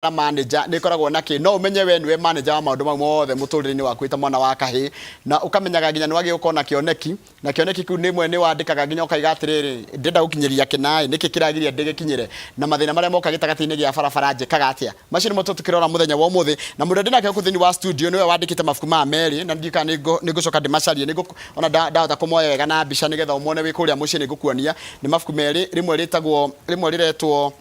Na manager nĩ ĩkoragwo na kĩ no ũmenye we nĩwe manager wa maũndũ mau mothe mũtũrĩre-inĩ waku wĩ ta mwana wa kahĩĩ na ũkamenyaga nginya nĩ wagĩrĩirwo gũkorwo na kĩoneki na kĩoneki kĩu rĩmwe nĩ wandĩkaga nginya ũkaiga atĩrĩrĩ ndĩrenda gũkinyĩria kĩnaĩ nĩkĩ kĩragiria ndĩgĩkinyĩre na mathĩna marĩa moka gĩtagatĩ-inĩ gĩa barabara njĩkaga atĩa macio nĩmo tũkĩrora mũthenya wa ũmũthĩ na mũndũ ndĩ nake gũkũ thĩinĩ wa studio nĩwe wandĩkĩte mabuku maya merĩ na ndiũĩ kana nĩ ngũcoka ndĩmacarie nĩ ona ndahota kũmoya wega na mbica nĩgetha ũmone wĩ kũrĩa mũciĩ nĩ ngũkuonia nĩ mabuku merĩ rĩmwe rĩtagwo rĩmwe rĩretwo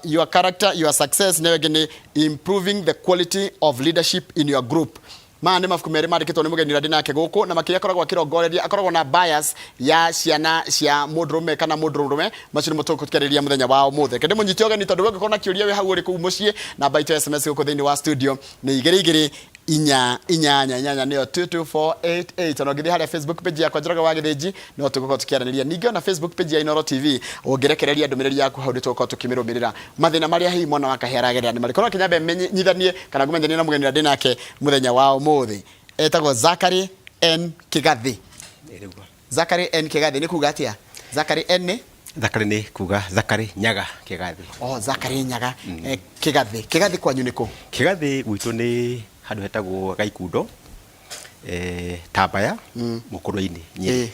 Your Character, Your Success, nayo ĩngĩ nĩ Improving the Quality of Leadership in Your Group. Maya nĩ mabuku merĩ mandĩkĩtwo nĩ mũgeni ũrĩa ndĩ nake gũkũ na makĩria akoragwo akĩrongoreria akoragwo na bias ya ciana cia mũndũrũme kana mũndũrũme macio nĩmo tũgũkĩarĩrĩria mũthenya wa ũmũthĩ. Reke ndĩmũnyite ũgeni tondũ we ũngĩkorwo na kĩũria wĩ hau ũrĩ kũu mũciĩ namba itũ ya SMS gũkũ thĩinĩ wa studio nĩ igĩrĩ igĩrĩ inya inyanya inyanya nĩyo 22488 ona ũngĩthiĩ harĩa Facebook page yakwa Njoroge wa Gĩthĩnji no tũgũkorwo tũkĩaranĩria ningĩ ona Facebook page ya Inooro TV ũngĩrekereria ndũmĩrĩri yaku hau nĩ tũgũkorwo tũkĩmĩrũmĩrĩra mathĩna marĩa hihi mwana wa kahĩĩ aragerera nĩ marĩkũ no kĩnyambe menyithanie kana ngũmenyithanie na mũgeni ũrĩa ndĩ nake mũthenya wa ũmũthĩ etagwo Zachary N Kĩgathĩ. Nĩguo. Zachary N Kĩgathĩ nĩ kuga atĩa? Zachary N nĩ? Zachary nĩ kuga Zachary Nyaga Kĩgathĩ. Oh, Zachary Nyaga Kĩgathĩ. Kĩgathĩ kwanyu nĩ kũ? Kĩgathĩ gwitũ nĩ handũ hetagwo Gaikundo, Tambaya, Mũkũrwe-inĩ, Nyĩrĩ.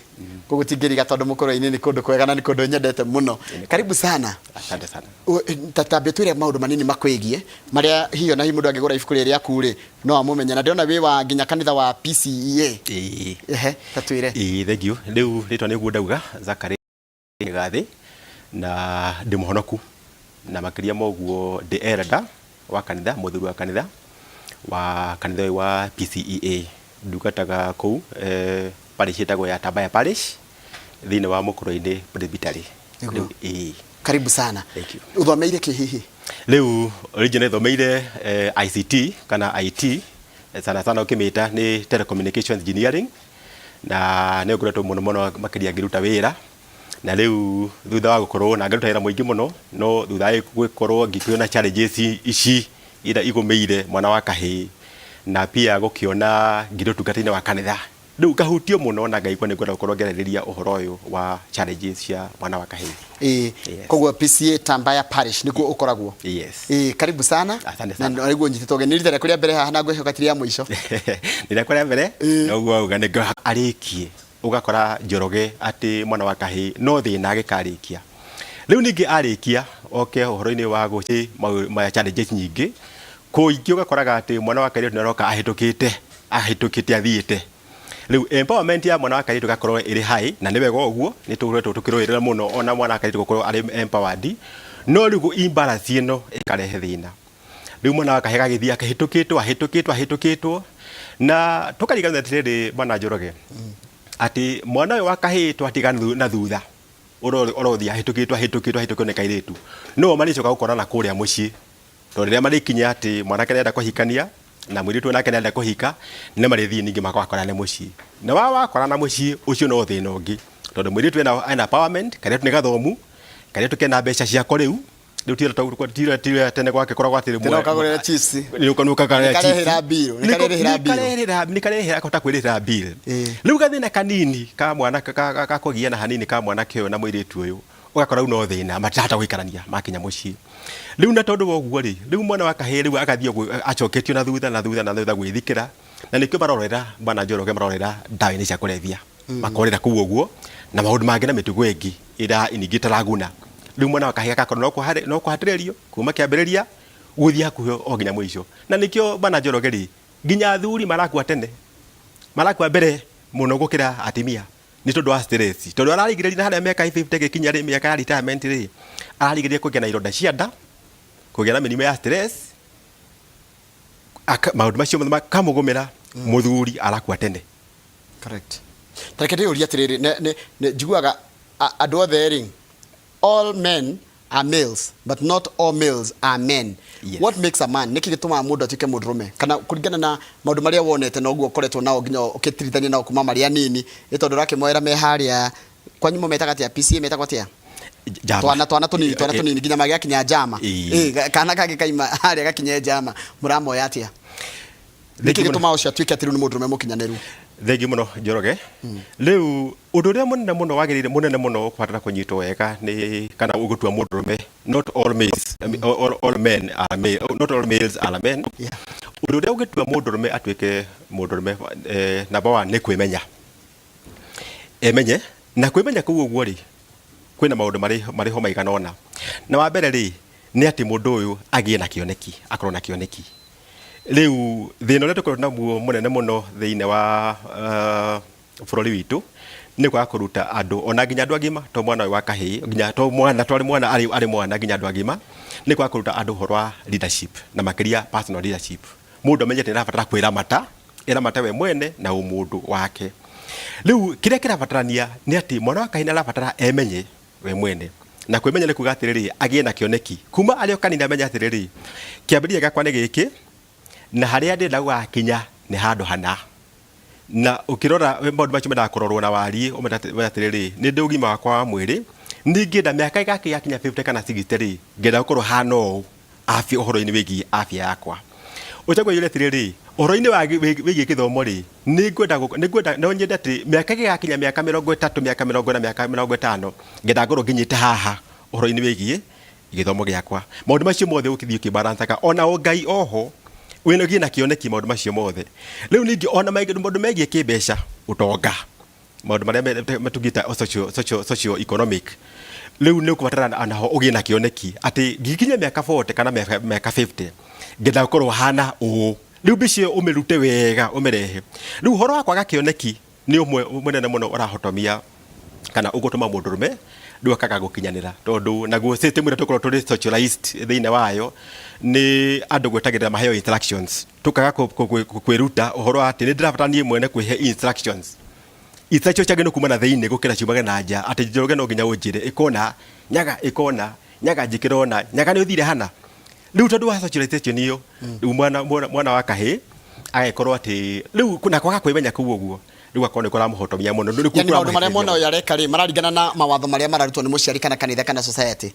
Koguo ti ngĩriga tondũ Mũkũrwe-inĩ nĩ kũndũ kwega na nĩ kũndũ nyendete mũno. Karibu sana. Asante sana. Ta tambe twĩre maũndũ manini makwĩgiĩ marĩa hihi ona hihi mũndũ angĩgũra ibuku rĩrĩ rĩaku rĩ no amũmenye na ndĩrona wĩ wa nginya kanitha wa PCEA. Ĩĩ. Ehe, ta twĩre. Ĩĩ, thank you. Rĩu rĩtwa nĩguo ndauga Zachary Kĩgathĩ na ndĩ mũhonoku na makĩria ma ũguo ndĩ elder wa kanitha, mũthuri wa kanitha wa kanitha ũyũ wa PCEA. Ndungataga kũu parish ĩtagwo ya Tambaya Parish thĩinĩ wa Mũkũrwe-inĩ Presbytery. Nĩguo. Rĩu ĩĩ. Karibu sana. Thank you. Ũthomeire kĩ hihi? Rĩu originally thomeire ICT kana IT sana sana ũkĩmĩta nĩ telecommunications engineering na nĩ ngoretwo mũno mũno makĩria ngĩruta wĩra na rĩu thutha wa gũkorwo na ngĩruta wĩra mũingĩ mũno no thutha wa gũkorwo ngĩkĩona challenges ici iria igũmĩire mwana wa kahĩĩ na pia gũkĩona ngĩrĩ ũtungata-inĩ wa kanitha rĩu ngahutio mũno na ngaigua nĩ ngwenda gũkorwo ngĩarĩrĩria ũhoro ũyũ wa challenges cia mwana wa kahĩĩ. Ĩĩ, koguo PCEA Tambaya Parish nĩkuo ũkoragwo. Yes. Ĩĩ, karibu sana. Asante sana. Na nĩguo nyitĩtwo ũgeni. Nĩ rita rĩaku rĩa mbere haha na ngwĩhoka ti rĩa mũico. Nĩ rĩakwa rĩa mbere noguo wauga nĩ arĩkie ũgakora Njoroge atĩ mwana wa kahĩĩ no thĩna agĩkarĩkia. Rĩu ningĩ arĩkia oke ũhoro-inĩ wa gũci ma challenges nyingĩ kũingĩ ũgakoraga atĩ mwana wa kairĩtu nĩ aroka ahĩtũkĩte ahĩtũkĩte athiĩte. Rĩu empowerment ya mwana wa kairĩtu ĩgakorwo ĩrĩ high na nĩ wega ũguo nĩ tũkoretwo tũkĩrũĩrĩra mũno ona mwana wa kairĩtu gũkorwo arĩ empowered no rĩu imbalance ĩno ĩkarehe thĩna. Rĩu mwana wa kahĩĩ agagĩthiĩ akĩhĩtũkĩtwo ahĩtũkĩtwo ahĩtũkĩtwo na tũkariganĩrwo atĩrĩrĩ bwana Njoroge atĩ mwana ũyũ wa kahĩĩ twatiga na thutha ũrothiĩ ahĩtũkĩtwo ahĩtũkĩtwo ahĩtũkĩtwo nĩ kairĩtu nĩo marĩcoka gũkorana kũrĩa mũciĩ tondũ rĩrĩa marĩkinya atĩ mwanake nĩarenda kũhikania na mũirĩtu nake nĩarenda kũhika nĩ marĩthiĩ ningĩ magakorana mũciĩ na wa wakorana mũciĩ ũcio no thĩna ũngĩ tondũ mũirĩtu ena empowerment kairĩtu nĩ gathomu kairĩtu kena mbeca ciako rĩu rĩu tira tira tene gwagĩkoragwo atĩ Tene ũkagũrĩra chips. nĩ Nĩkarehera bill, nĩkarehera bill. nĩkarehera kahota kwĩrĩhĩra bill Ĩĩ. rĩu gathĩna kanini ka mwana ka kũgiana hanini ka mwanake ũyũ na mũirĩtu ũyũ ũgakora rĩu no thĩna matirahota gũikarania makinya mũciĩ rĩu na tondũ wa ũguo rĩ rĩu mwana wa kahĩĩ rĩu agathiĩ ũguo acoketio na thutha na thutha na thutha gwĩthikĩra na nĩkĩo marorera bwana Njoroge marorera ndawa-inĩ cia kũrebia makorĩra kũu ũguo na maũndũ mangĩ na mĩtugo ĩngĩ ĩrĩa ningĩ ĩtaraguna rĩu mwana wa kahĩĩ agakorwo no kũhatĩrĩrio kuma kĩambĩrĩria gũthiĩ hakuhĩ o nginya mũico na nĩkĩo bwana Njoroge rĩ nginya athuri marakua tene marakua mbere mũno gũkĩra atumia nĩ tondũ wa stress tondũ ararigĩrĩria na harĩa mĩaka 50 ĩgĩkinya rĩ mĩaka ya retirement rĩ ararigĩrĩria kũgĩa na ironda cia nda kũgĩa na mĩrimũ ya stress maũndũ macio mothe makamũgũmĩra mũthuri arakua tene. Correct. Ta reke ndĩyũrie atĩrĩrĩ, njiguaga andũ othe rĩ, all men are males but not all males are men. Yes. What makes a man? Nĩkĩ gĩtũmaga mũndũ atuĩke mũndũrũme? Kana kũringana na maũndũ marĩa wonete na ũguo ũkoretwo nao nginya ũkĩtirithania nao kuma marĩ anini, nĩ tondũ ũrakĩmoera me harĩa kwanyu mũmetaga atĩa? PCEA metagwo atĩa? Njama. Twana twana tũnini twana tũnini nginya magĩgakinya njama. Ĩĩ. Ĩĩ, kana kangĩ kaima harĩa gakinye njama mũramoya atĩa? Nĩkĩ gĩtũmaga ũcio atuĩke atĩ rĩu nĩ mũndũrũme mũkinyanĩru? Thengiũ mũno Njoroge. Rĩu ũndũ ũrĩa mũnene mũno wagĩrĩire mũnene mũno ũkũbatara kũnyitwo wega nĩ kana ũgũtua mũndũrũme, not all males, I mean, all men are male, not all males are men. Ũndũ ũrĩa ũngĩtua mũndũrũme atuĩke mũndũrũme, number one nĩ kwĩmenya. Emenye, na kwĩmenya kũu ũguo rĩ, kwĩna maũndũ marĩ ho maigana ũna. Na wa mbere rĩ, nĩ atĩ mũndũ ũyũ agĩe na kĩoneki, akorwo na kĩoneki. Rĩu thĩna ũrĩa tũkoragwo naguo mũnene mũno thĩinĩ wa bũrũri witũ nĩ kwaga kũruta andũ ona nginya andũ agima, to mwana ũyũ wa kahĩĩ, nginya to mwana, to arĩ mwana arĩ mwana nginya andũ agima, nĩ kwaga kũruta andũ ũhoro wa leadership na makĩria personal leadership. Mũndũ amenye atĩ nĩ arabatara kwĩramata, eramate we mwene na ũmũndũ wake. Rĩu kĩrĩa kĩrabatarania nĩ atĩ mwana wa kahĩĩ nĩ arabatara emenye we mwene, na kwĩmenya nĩ kuga atĩrĩrĩ, agĩe na kĩoneki kuma arĩ o kanini, amenye atĩrĩrĩ, kĩambĩrĩria gĩakwa nĩ gĩkĩ na harĩa ndĩrenda gũgakinya nĩ handũ hana. Na ũkĩrora maũndũ macio mendaga kũrorwo na wariĩ, ũmenye atĩrĩrĩ, nĩ ndĩ ũgima wakwa wa mwĩrĩ, ningĩenda mĩaka ĩgakinya 50 kana 60 rĩ, ngenda gũkorwo hana ũũ afya, ũhoro-inĩ wĩgiĩ afya yakwa. Ũcoke wĩyũrie atĩrĩrĩ, ũhoro-inĩ wĩgiĩ gĩthomo rĩ, nĩngwenda nĩngwenda no nyende atĩ mĩaka ĩgĩgakinya mĩaka 30, mĩaka 40, mĩaka 50, ngenda ngorwo nginyĩte haha ũhoro-inĩ wĩgiĩ gĩthomo gĩakwa. Maũndũ macio mothe ũkĩthiĩ ũkĩbalancaga, ona ũngai oho wĩna ũgĩe na kĩoneki maũndũ macio mothe. Rĩu ningĩ ona maũndũ megiĩ kĩmbeca, ũtonga, maũndũ marĩa matungĩta social economic, rĩu nĩ ũkũbatara naho ũgĩe na kĩoneki atĩ ngĩkinya mĩaka 40 kana mĩaka 50 ngenda gũkorwo hana ũũ. Rĩu mbica ĩyo ũmĩrute wega ũmĩrehe. Rĩu ũhoro wa kwaga kĩoneki nĩ ũmwe mũnene mũno ũrahotomia kana ũgũtũma mũndũrũme rĩu akaga gũkinyanĩra, tondũ naguo system ĩrĩa tũkoragwo tũrĩ socialized thĩinĩ wayo nĩ andũ gwetagĩrĩra maheo instructions, tũkaga kwĩruta ũhoro wa atĩ nĩ ndĩrabatara niĩ mwene kwĩhe instructions. Instructions ciagĩrĩirwo kuma na thĩinĩ gũkĩra ciumage na nja, atĩ Njoroge no nginya ũnjĩre ĩkona nyaga, ĩkona nyaga, njĩkĩra ũna nyaga, nĩ ũthire hana. Rĩu tondũ wa socialization ĩyo, rĩu mwana wa kahĩĩ agagĩkorwo atĩ rĩu na kwaga kwĩmenya kũu ũguo, rĩu akorwo nĩ kũramũhotomia mũno. Nĩ Yani maũndũ marĩa mwana ũyũ areka rĩ, mararingana na mawatho marĩa mararutwo nĩ mũciari kana kanitha kana society.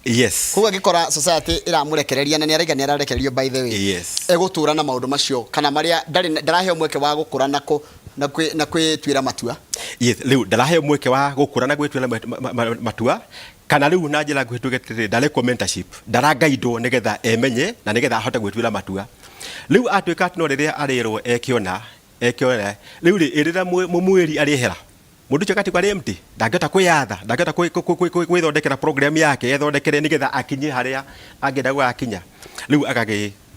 Yes. Koguo angĩkora society ĩramũrekereria, na nĩ araiga nĩ ararekererio by the way. Yes. Egũtũra na maũndũ macio kana marĩa ndarĩ ndaraheo mweke wa gũkũra na kwĩtuĩra matua. Yes, rĩu ndaraheo mweke wa gũkũra na gwĩtuĩra matua, kana rĩu na njĩra nguhĩ tuge atĩrĩrĩ, ndarekwo mentorship, ndaragaidwo nĩgetha emenye na nĩgetha ahote gwĩtuĩra matua. Rĩu atuĩka atĩ no rĩrĩa arĩrwo ekĩona ekĩona, rĩu rĩ, ĩ rĩrĩa mũmwĩri arĩehera, mũndũ ũcio agatigwo arĩ empty, ndangĩhota kwĩyatha, ndangĩhota gwĩthondekera program yake, ethondekere nĩgetha akinye harĩa angĩenda gũgakinya. Rĩu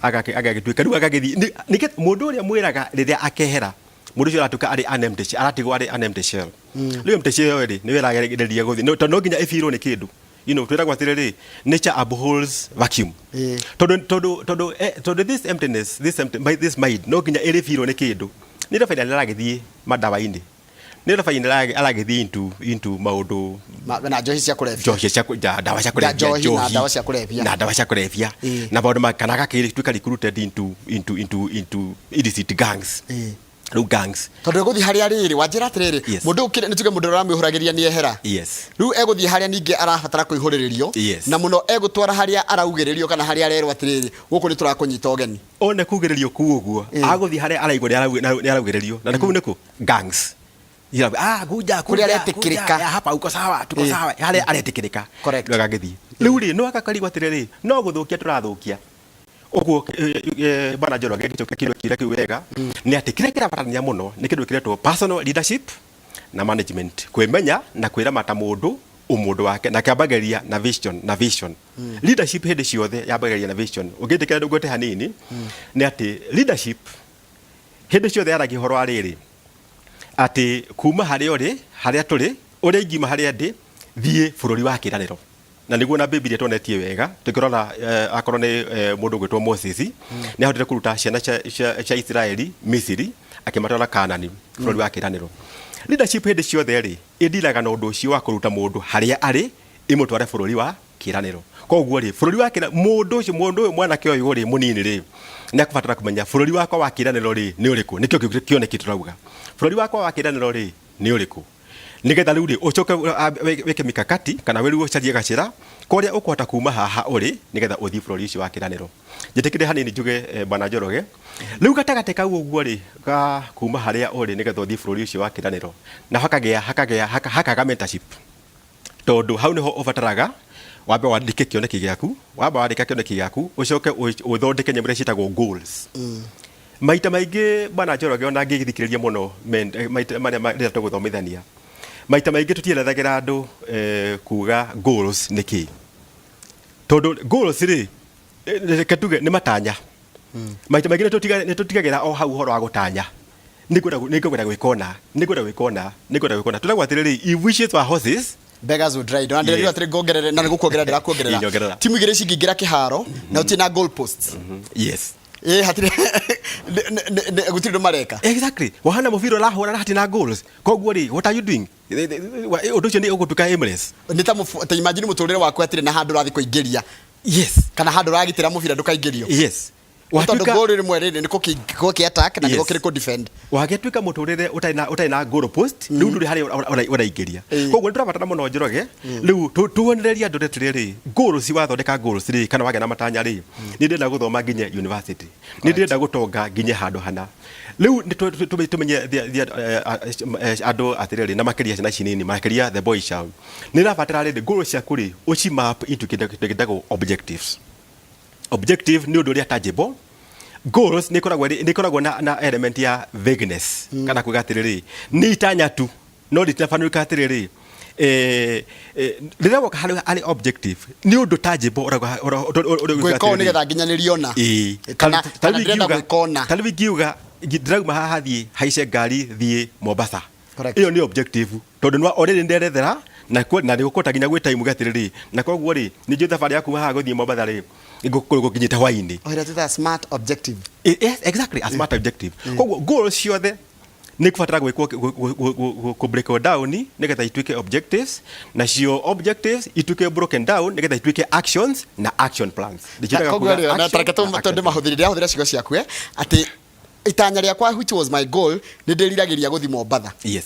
agagĩtuĩka rĩu agagĩthiĩ nĩgetha mũndũ ũrĩa mwĩraga rĩrĩa akehera, mũndũ ũcio aratuĩka arĩ an empty shell, aratigwo arĩ an empty shell. Rĩu empty shell rĩ, nĩyo ĩragereria gũthiĩ, tondũ no nginya ĩbirwo nĩ kĩndũ. Twĩragwo atĩrĩrĩ, nature abhors vacuum. Tondũ this emptiness, this empty, this mind, no nginya ĩrĩbirwo nĩ kĩndũ. Nĩ ĩrĩa finally aragĩthiĩ madawa-inĩ. Nĩ ĩrĩa finally aragĩthiĩ into maũndũ na njohi cia kũrebia. Njohi cia ndawa cia kũrebia, Njohi na ndawa cia kũrebia. Na ndawa cia kũrebia. Na maũndũ ma, kana agakĩtuĩka recruited into illicit gangs. Rĩu gangs. Tondũ egũthiĩ harĩa rĩrĩ, wanjĩra atĩrĩrĩ, Yes. mũndũ ũkĩrĩ, nĩ tuge mũndũ ũrĩa ũramwĩhũragĩria nĩ ehera. Yes. Rĩu egũthiĩ harĩa ningĩ arabatara kũihũrĩrĩrio. Yes. Na mũno egũtwara harĩa araugĩrĩrio kana harĩa arerwo atĩrĩrĩ, gũkũ nĩ tũrakũnyita ũgeni. One kugĩrĩrio kũu ũguo, agũthiĩ harĩa araigua nĩ araugĩrĩrio. Na kũu nĩ kũ? Gangs. Ira, kuja, Kũrĩa kuja, aretĩkĩrĩka. kuja, ya, hapa uko sawa, tuko sawa. Harĩa aretĩkĩrĩka. Correct. Rĩu agagĩthiĩ. Rĩu rĩ, no agakarigwo atĩrĩrĩ, no gũthũkia tũrathũkia. Ũguo, Bwana Njoroge ngĩcokia kĩũria kĩrĩa kĩu wega, nĩ atĩ kĩrĩa kĩrabatarania mũno nĩ kĩndũ kĩretwo personal leadership na management, kwĩmenya na kwĩramata mũndũ ũmũndũ wake, na kĩambagĩrĩria na vision, na vision. Leadership hĩndĩ ciothe yambagĩrĩria na vision. Ũngĩnjĩkĩra ngwete hanini, nĩ atĩ leadership hĩndĩ ciothe yaragia ũhoro wa rĩrĩ, atĩ kuma harĩa ũrĩ, harĩa tũrĩ, ũrĩa ingiuma harĩa ndĩ, thiĩ bũrũri wa kĩĩranĩro. Na nĩguo na Bibilia tuonetie wega, tũkĩrora akorwo nĩ mũndũ ũgwĩtwo Moses, nĩ ahotire kũruta ciana cia Isiraeli Misiri, akĩmatwara Kaanani, bũrũri wa kĩĩranĩro. Leadership hĩndĩ ciothe rĩ, ĩndiraga na ũndũ ũcio wa kũruta mũndũ harĩa arĩ, ĩmũtware bũrũri wa kĩĩranĩro. Koguo rĩ, bũrũri wa kĩĩranĩro, mũndũ ũcio, mũndũ ũyũ mwanake ũyũ rĩ, mũnini rĩ, nĩ akũbatara kũmenya bũrũri wakwa wa kĩĩranĩro rĩ, nĩ ũrĩkũ? Nĩkĩo kĩu kĩoneki tũrauga. Bũrũri wakwa wa kĩĩranĩro rĩ, nĩ ũrĩkũ? Nĩgetha rĩu rĩ, ũcoke wĩke mikakati, kana rĩu ũcarie gacĩra Kũrĩa ũkũhota kuma haha ũrĩ nĩgetha ũthiĩ bũrũri ũcio wa kĩĩranĩro. Njĩtĩkĩre hanini njuge eh, Bwana Njoroge, rĩu gatagatĩ kau ũguo rĩ ga kuma harĩa ũrĩ nĩgetha ũthiĩ bũrũri ũcio wa kĩĩranĩro na hakagĩa hakagĩa hakaga mentorship tondũ hau nĩho ũbataraga wambe wandĩke kĩoneki gĩaku, wamba wandĩka kĩoneki gĩaku ũcoke ũthondeke nyamũ iria ciĩtagwo goals. Maita maingĩ Bwana Njoroge ona ngĩthikĩrĩria mũno eh, maita marĩa rĩrĩa tũgũthomithania maita maingĩ tũtierethagĩra andũ eh, kuga goals nĩ kĩĩ tondũ goals rĩ eh, reke tuge nĩ matanya maita maingĩ nĩ tũtigagĩra o hau ũhoro wa gũtanya nĩngwenda gwĩka ũna nĩngwenda gwĩka ũna nĩngwenda gwĩka ũna tũragwo atĩrĩrĩ if wishes were horses beggars would ride na ndĩrerwo atĩrĩ ngongerere na nĩgũkuongerera ndĩrakuongerera Nyongerera. timu igĩrĩ cingĩingĩra kĩharo na ũtirĩ na goal posts yes ĩ hatirĩ gũtirĩ ũndũ mareka exactly wahana mũbira ũrahũra na hatirĩ na goals koguo rĩ what are you doing ũndũ ũcio nĩ ũgũtuĩka aimless nĩ ta ta imagine mũtũrĩre waku hatirĩ na handũ ũrathiĩ kũingĩria yes kana handũ ũragitĩra mũbira ndũkaingĩrio yes Nĩ tondũ Watuĩka- goal rĩmwe rĩrĩ nĩ gũkĩ attack na nĩ Yes. gũkĩrĩ kũ defend wagĩtuĩka mũtũrĩre ũtarĩ na ũtarĩ na goal post rĩu ndũrĩ harĩa ũraingĩria koguo nĩ tũrabatara mũno Njoroge rĩu tuonererie andũ atĩrĩrĩ goals wathondeka goals rĩ kana wagĩa na matanya rĩ nĩ ndĩrenda gũthoma nginye university nĩ ndĩrenda gũtonga nginye handũ hana rĩu nĩ tũmenye andũ atĩrĩrĩ na makĩria ciana ici nini makĩria the boy child nĩ ĩrabatara rĩrĩ goals ciaku rĩ ũci map into kĩndũ gĩtagwo objectives objective nĩ ũndũ ũrĩa tangible goals nĩ ĩkoragwo nĩ ĩkoragwo na, na element ya vagueness kana kuga atĩrĩrĩ nĩ itanya tu no rĩtinabanuka atĩrĩrĩ eh, eh, rĩrĩa woka harĩ harĩ objective nĩ ũndũ tangible gwĩka ũũ nĩgetha nginyanĩrie ũna Ĩĩ. kana kana ndĩrenda gwĩka ũna ta rĩu ingiuga ndĩrauma haha thiĩ haice ngari thiĩ Mombasa Correct. ĩyo nĩ objective tondũ nĩ already nderethera na na nĩ gũkũhota nginya gwĩ time atĩrĩrĩ na koguo rĩ nĩ njũĩ thabarĩ ya kuma haha gũthiĩ Mombasa rĩ ngũkorwo gũkinyĩte hwainĩ o ĩrĩa twĩtaga smart objective Yes, exactly a smart objective koguo goals ciothe nĩ kubatara gwĩkwo kũ break down nĩgetha ituĩke objectives nacio objectives ituĩke broken down nĩgetha ituĩke actions na action plans Ndĩkĩendaga koguo kuga rĩ ona action tareke na action tondũ mahũthĩri ndĩrahũthĩra ciugo ciaku eh, atĩ itanya rĩakwa which was my goal nĩ ndĩriragĩria gũthiĩ Mombatha yes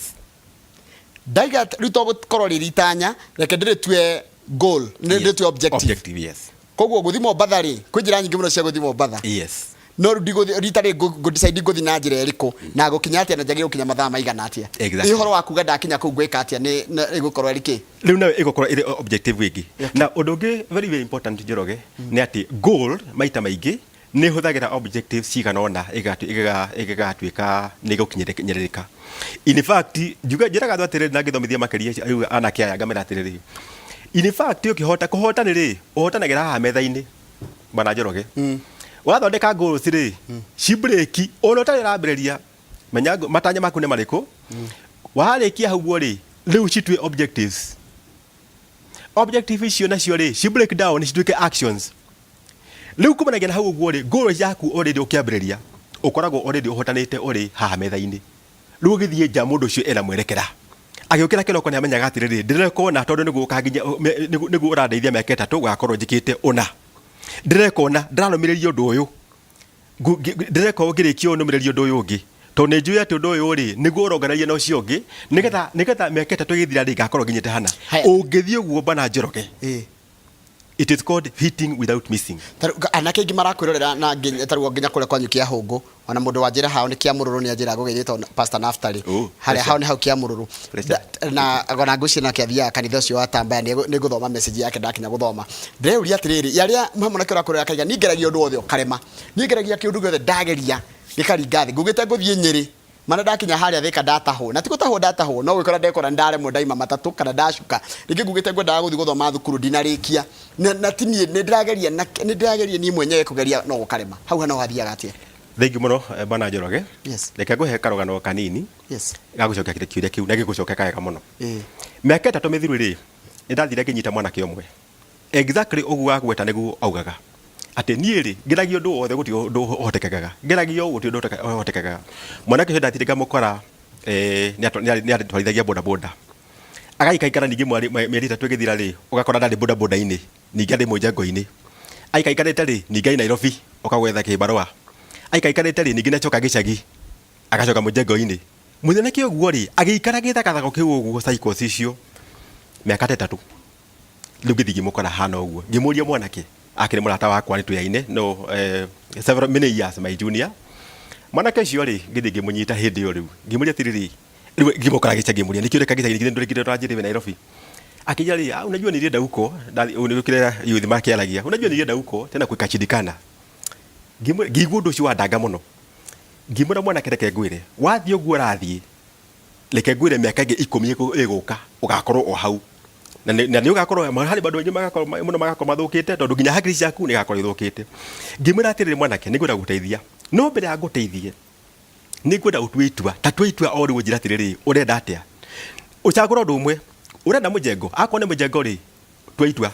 ndaiga rĩu to gũkorwo rĩrĩ itanya reke ndĩrĩtue goal nĩ Yes. ndĩrĩtue objective objective yes koguo gũthiĩ Mombatha rĩ kwĩ njĩra nyingĩ mũno cia gũthiĩ Mombatha yes no rĩu ndigũthiĩ rita rĩ ngũ decide ngũthiĩ na njĩra ĩrĩkũ na gũkinya atĩa na njagĩrĩirwo gũkinya mathaa maigana atĩa Exactly. ĩ ũhoro wa kuga ndakinya kũu ngwĩka atĩa nĩ ĩgũkorwo ĩrĩ kĩ rĩu nayo ĩgũkorwo ĩrĩ objective ĩngĩ na ũndũ ũngĩ very very important Njoroge nĩ atĩ goal maita maingĩ nĩ ĩhũthagĩra objectives cigana ũna ĩgĩgatuĩka nĩ ĩgũkinyĩrĩrĩka in fact njuge njĩraga andũ atĩrĩrĩ na ngĩthomithia makĩria rĩu anake aya ngamera atĩrĩrĩ in fact ũkĩhota kũhota nĩ rĩ ũhotanagĩra haha metha-inĩ bwana Njoroge wathondeka goals rĩ cibreki ona ũtarĩ ũrambĩrĩria menya matanya maku nĩ marĩkũ warĩkia hau ũguo rĩ rĩu citue objectives objective icio nacio rĩ ci break down cituĩke actions rĩu kumanagia na hau ũguo rĩ goal yaku already ũkĩambĩrĩria ũkoragwo already ũhotanĩte ũrĩ haha metha-inĩ rĩu ũgĩthiĩ nja mũndũ ũcio ena mwerekera agĩũkĩra kĩroko nĩ amenyaga atĩrĩrĩ ndĩreka ũna tondũ nĩguo ũkanginyia nĩguo ũrandeithia mĩaka ĩtatũ gũgakorwo njĩkĩte ũna ndĩreka ũna ndĩrarũmĩrĩria ũndũ ũyũ ndĩreka ũũ ngĩrĩkia ũyũ nũmĩrĩrie ũndũ ũyũ ũngĩ tondũ nĩ njũĩ atĩ ũndũ ũyũ rĩ nĩguo ũrongoreirie na ũcio ũngĩ nĩgetha nĩgetha mĩaka ĩtatũ ĩgĩthira rĩ ngakorwo nginyĩte hana Haya. ũngĩthiĩ ũguo bana Njoroge Ĩĩ. it is called hitting without missing Ta rĩu, anake aingĩ marakwĩrorera na nginya ta rĩu nginya kũrĩa kwanyu Kĩahũngũ ona mũndũ wanjĩra hao nĩ Kĩamũrũrũ nĩ anjĩra gũgeithĩtwo Pastor Naftali Oh, harĩa pressure. hao nĩ hau Kĩamũrũrũ Pressure. Na ona ngwĩciria nake athiaga kanitha ũcio wa Tambaya nĩ ngũthoma message yake ndakinya gũthoma ndĩreuria atĩrĩrĩ yarĩa mwanake ũrakwĩrorera akaiga niĩ ngeragia ũndũ wothe ũkarema niĩ ngeragia kĩũndũ gĩothe ndageria gĩkaringa thĩ ngugĩte ngũthiĩ Nyĩrĩ mana ndakinya harĩa Thĩka ndatahwo na ti gũtahwo ndatahwo no gwĩkora ndekora ndaremwo ndaima matatũ kana ndacuka rĩngĩ ngugĩte ngwendaga gũthiĩ gũthoma thukuru ndinarĩkia na, na ti niĩ nĩ ndĩrageria na nĩ ndĩrageria niĩ mwenyewe kũgeria no gũkarema hau no hathiaga atĩa thengiũ mũno eh, bwana Njoroge Yes. reke ngũhe karũgano kanini yes gagũcokia kĩũria kĩu na gĩgũcokia wega mũno ĩĩ mĩaka ĩtatũ mĩthiru rĩ nĩ ndathire ngĩnyita mwanake ũmwe exactly ũguo agweta nĩguo augaga atĩ niĩ rĩ ngeragia ũndũ wothe gũtirĩ ũndũ ũhotekekaga ngeragia ũũ gũtirĩ ũndũ ũhotekekaga mwanake ũcio ndathire ngamũkora eh, nĩ atwarithagia bodaboda agaikaikara ningĩ mĩeri ĩtatũ ĩgĩthira rĩ ũgakora ndarĩ bodaboda-inĩ ningĩ arĩ mũjengo-inĩ aikaikarĩte rĩ ningĩ arĩ Nairobi oka gwetha kĩbarũa aikaikarĩte rĩ ningĩ nĩacoka gĩcagi agacoka mũjengo-inĩ mũnene ũguo rĩ agĩikara gĩthagathagao kĩu ũguo cycles icio mĩaka ta ĩtatũ Rĩu ngĩthiĩ ngĩmũkora hana ũguo, ngĩmũria mwanake akĩrĩ mũrata wakwa nĩ tũyaine no several many years my junior. Mwanake ũcio rĩ, ngĩthiĩ ngĩmũnyita hĩndĩ ĩyo rĩu ngĩmũria atĩrĩrĩ, rĩu ngĩmũkora gĩcagi ngĩmũria nĩkĩ ũreka gĩcagi githĩ ndũrĩ ũranjĩrire wĩ Nairobi? Akĩnjĩra rĩ, ah, unajua nilienda huko, kĩrĩa youth makĩaragia, unajua nilienda huko tena kukashindikana. Ngĩigua ũndũ ũcio wandanga mũno, ngĩmwĩra mwanake reke ngwĩre, wathiĩ ũguo ũrathiĩ reke ngwĩre mĩaka ĩngĩ 10 ĩgũka ũgakorwo o hau na nĩ ũgakorwo harĩ andũ aingĩ magakorwo mũno magakorwo mathũkĩte tondũ nginya hakiri ciaku nĩ igakorwo ithũkĩte. Ngĩmwĩra atĩrĩrĩ mwanake, nĩ ngwenda gũgũteithia no mbere ya ngũteithie nĩ ngwenda ũtue itua, ta tua itua o rĩu ũnjĩre atĩrĩrĩ ũrenda atĩa, ũcagũre ũndũ ũmwe, ũrenda mũjengo, akorwo nĩ mũjengo rĩ tua itua.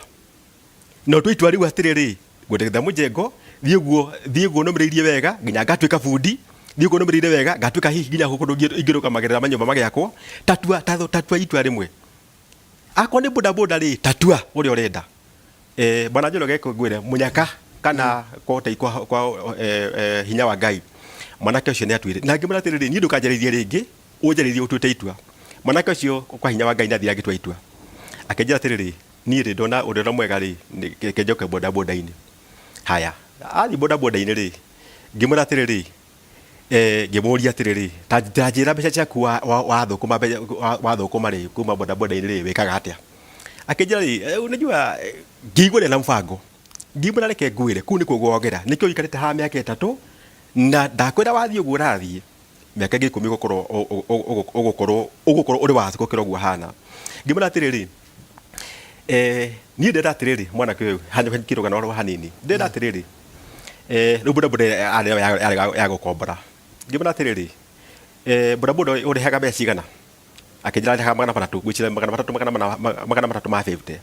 Na ũtue itua rĩu atĩrĩrĩ, ngwendekithia mũjengo, thiĩ ũguo, thiĩ ũguo nũmĩrĩirie wega, nginya ngatuĩka bundi, thiĩ ũguo nũmĩrĩire wega, ngatuĩka hihi nginya kũndũ ingĩrũgamagĩrĩra manyũmba magĩakwo, tatua, tatua itua rĩmwe. Akorwo nĩ bodaboda rĩ, tatua ũrĩa ũrenda. Bwana Njoroge ngwĩre, mũnyaka kana kwa kwa, kwa hinya wa Ngai, mwanake ũcio nĩ atuire. Na ngĩmwĩra atĩrĩrĩ, niĩ ndũkanjarĩrie rĩngĩ, ũnjarĩrie ũtuĩte itua. Mwanake ũcio kwa hinya wa Ngai nĩ athire agĩtua itua. Akĩnjĩra atĩrĩrĩ, niĩ rĩ ndona ũndũ ũrĩa mwega rĩ, reke njoke bodaboda-inĩ. Haya, athiĩ bodaboda-inĩ rĩ, ngĩmwĩra atĩrĩrĩ, ngĩmũria atĩrĩrĩ, ta njĩra mbeca ciaku wathũkũma wathũkũma rĩ, kuma bodaboda-inĩ rĩ, wĩkaga atĩa? Akĩnjĩra rĩ, unajua ngĩigua ndĩ na mũbango. Ngĩmwĩra reke ngwĩre, kũu nĩkuo ngwogera, nĩkĩo ũikarĩte haha mĩaka 3, na ndakwĩra wathiĩ ũguo ũrathiĩ, mĩaka ĩngĩ 10 ũgũkorwo ũgũkorwo ũgũkorwo ũrĩ wacu gũkĩra ũguo ũhana. Ngĩmwĩra atĩrĩrĩ, niĩ ndĩrenda atĩrĩrĩ mwanake ũyũ hanyũkie rũgano rwa hanini, ndĩrenda atĩrĩrĩ, rĩu bodaboda yarĩ ya gũkombora. Ngĩmwĩra atĩrĩrĩ, bodaboda ũrĩhaga mbeca cigana? Akĩnjĩra arĩhaga 300, ngwĩciria 300 400, 350.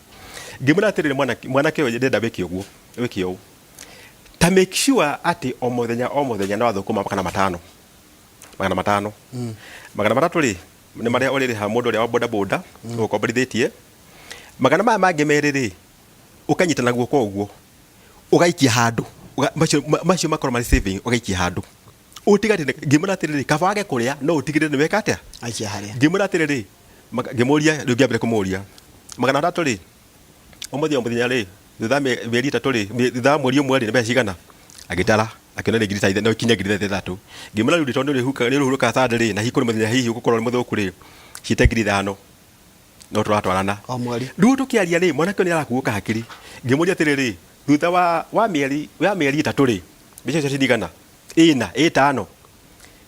Ngĩmwĩra atĩrĩrĩ mwanake ũyũ ndĩrenda wĩke ũguo, wĩke ũũ, ta make sure atĩ o mũthenya o mũthenya nĩ wathũkũma 500, 500. 300 rĩ, nĩ marĩa ũrĩrĩha mũndũ ũrĩa wa bodaboda ũgũkomborithĩtie. Magana maya mangĩ merĩ rĩ, ũkanyita na guoko ũguo, ũgaikia handũ, macio makorwo marĩ saving ũgaikia handũ. Ũtige atĩ, ngĩmwĩra atĩrĩrĩ, kaba wage kũrĩa no ũtigĩrĩre nĩ weka atĩa? Aikia harĩa. Ngĩmwĩra atĩrĩrĩ, ngĩmũria, rĩu ngĩambĩrĩria kũmũria, 300 rĩ, ũmũthĩ o mũthenya rĩ, thutha wa mĩeri 3 rĩ, thutha wa mweri ũmwe rĩ, nĩ mbeca cigana? Agĩtara, akĩona nĩ ngiri ta no ikinye ngiri 6. Ngĩmwĩra rĩu tondũ nĩ ũrĩhurũkaga Sunday rĩ, na hihi kũrĩ mũthenya hihi ũgũkorwo ũrĩ mũthũku rĩ, ciĩte ngiri 5 no tũratwarana. O mweri. Rĩu tũkĩaria rĩ, mwanake ũyũ nĩ arakuũka hakiri. Ngĩmũria atĩrĩrĩ, thutha wa mĩeri 3 rĩ, mbeca icio cingana? 4, 5.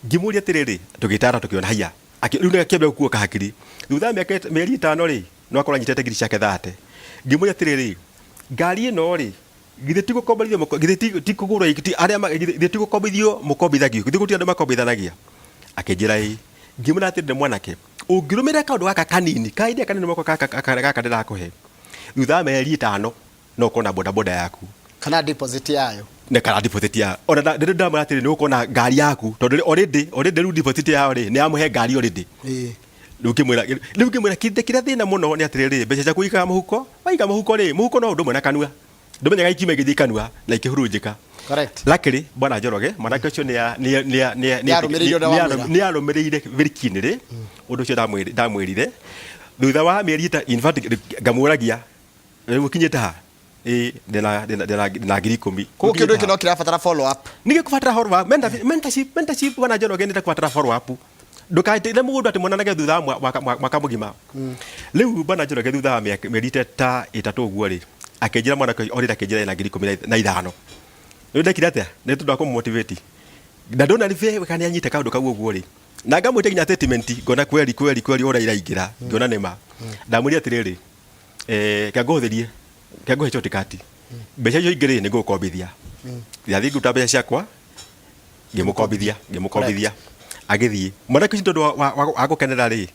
Ngĩmũria atĩrĩrĩ, tũgĩtara tũkĩona haiya, rĩu nĩ akĩambia gũkuũka hakiri. Thutha wa mĩeri 5 rĩ, no akorwo anyitĩte ngiri ciake 30. Ngĩmũria atĩrĩrĩ, ngari ĩno rĩ, githĩ ti gũkomborithio githĩ ti kũgũrwo ti arĩa githĩ ti gũkombithio mũkombithagio, githĩ gũtirĩ andũ makombithanagia? Akĩnjĩra ĩĩ. Ngĩmwĩra atĩrĩrĩ mwanake, ũngĩrũmĩrĩra kaũndũ gaka kanini, ka idea kanini moko gaka gaka ndĩrakũhe, thutha wa mĩeri 5 no ũkorwo na bodaboda yaku. Kana deposit yayo. Na kana deposit yayo. Ona ndĩrĩ ndamwĩra atĩrĩ nĩ ũgũkorwo na ngari yaku, tondũ already already rĩu deposit yayo rĩ, nĩ yamũhe ngari already. Rĩu ngĩmwĩra, rĩu ngĩmwĩra kĩndũ kĩrĩa thĩna mũno nĩ atĩrĩrĩ, mbeca ciaku ũigaga mũhuko, waiga mũhuko rĩ, mũhuko no ũndũ ũmwe na kanua. Ndũmenyaga ikiuma igĩthiĩ kanua na ikĩhurunjĩka. Correct. Luckily, Bwana Njoroge, mwanake ũcio Nĩarũmĩrĩire ũrĩa wamwĩra. nĩarũmĩrĩire very keenly ũndũ ũcio ndamwĩrire. Thutha wa mĩeri in fact ngamũragia, rĩu ũkinyĩte ha? Ĩĩ ndĩna ngiri 10. Koguo kĩndũ gĩkĩ no kĩrabatara follow up. Nĩ gĩkũbatara follow up. Mentorship, mentorship Bwana Njoroge nĩ kũbatara follow up. Ndũkaĩtĩre mũndũ atĩ monanage thutha wa mwaka mũgima. Rĩu Bwana Njoroge thutha wa mĩeri ta 3 ũguo rĩ, akĩnjĩra mwanake ũcio already akĩnjĩra ena ngiri 15. Rĩu ndekire atĩa? Nĩ tondũ wa kũmũ-motivate. Na ndona nĩ kana nĩ anyita kaũndũ kau ũguo rĩ, na ngamwĩtia nginya statement ngona kweli kweli kweli ũrĩa iraingĩra, ngĩona nĩ ma. Ndamwĩrire atĩrĩrĩ, reke ngũhũthĩrie, reke ngũhe shortcut. Mbeca icio ingĩ rĩ, nĩ ngũgũkombithia. Ndathiĩ ngĩruta mbeca ciakwa, ngĩmũkombithia, ngĩmũkombithia. Agĩthiĩ. Mwanake ũcio tondũ wa gũkenera rĩ,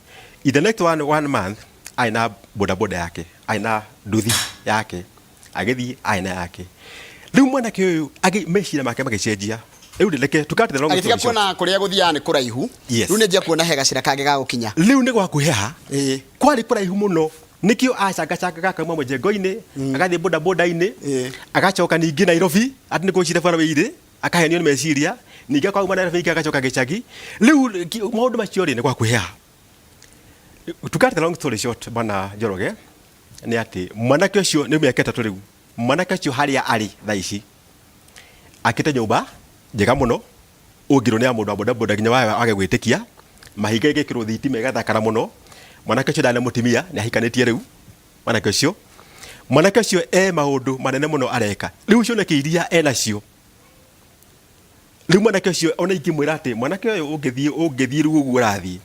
in the next one month, arĩ na bodaboda yake, arĩ na nduthi yake. Agĩthiĩ arĩ na yake. Rĩu mwanake ũyũ meciria make magĩcenjia. Rĩu reke to cut the long Agĩtiga story short. kuona kũrĩa gũthiaga nĩ kũraihu. Yes. Rĩu nĩ anjia kuona he gacĩra kangĩ ga gũkinya. Rĩu nĩ gwakuhĩha. Kwarĩ kũraihu mũno. Nĩkĩo acangacangaga akauma mũjengo-inĩ, agathiĩ bodaboda-inĩ, agacoka ningĩ Nairobi, atĩ nĩ kũicire bara wĩirĩ, akahenio nĩ meciria, ningĩ akauma Nairobi ningĩ agacoka gĩcagi. Rĩu maũndũ macio rĩ, nĩ gwakuhĩha. To cut the long story short, Bwana Njoroge, Nĩ atĩ mwanake ũcio nĩ mĩaka 3 rĩu, mwanake ũcio harĩa arĩ thaa ici akĩte nyũmba njega mũno, ũngĩrwo nĩ ya mũndũ wa bodaboda nginya wawe wage gwĩtĩkia, mahiga ĩgekĩrwo thitima ĩgathakara mũno. Mwanake ũcio ndarĩ na mũtumia, nĩ ahikanĩtie rĩu mwanake ũcio. Mwanake ũcio e maũndũ manene mũno areka rĩu, cioneki iria enacio rĩu mwanake ũcio, ona ingĩmwĩra atĩ mwanake ũyũ ũngĩthiĩ ũngĩthiĩ rĩu ũguo ũrathiĩ,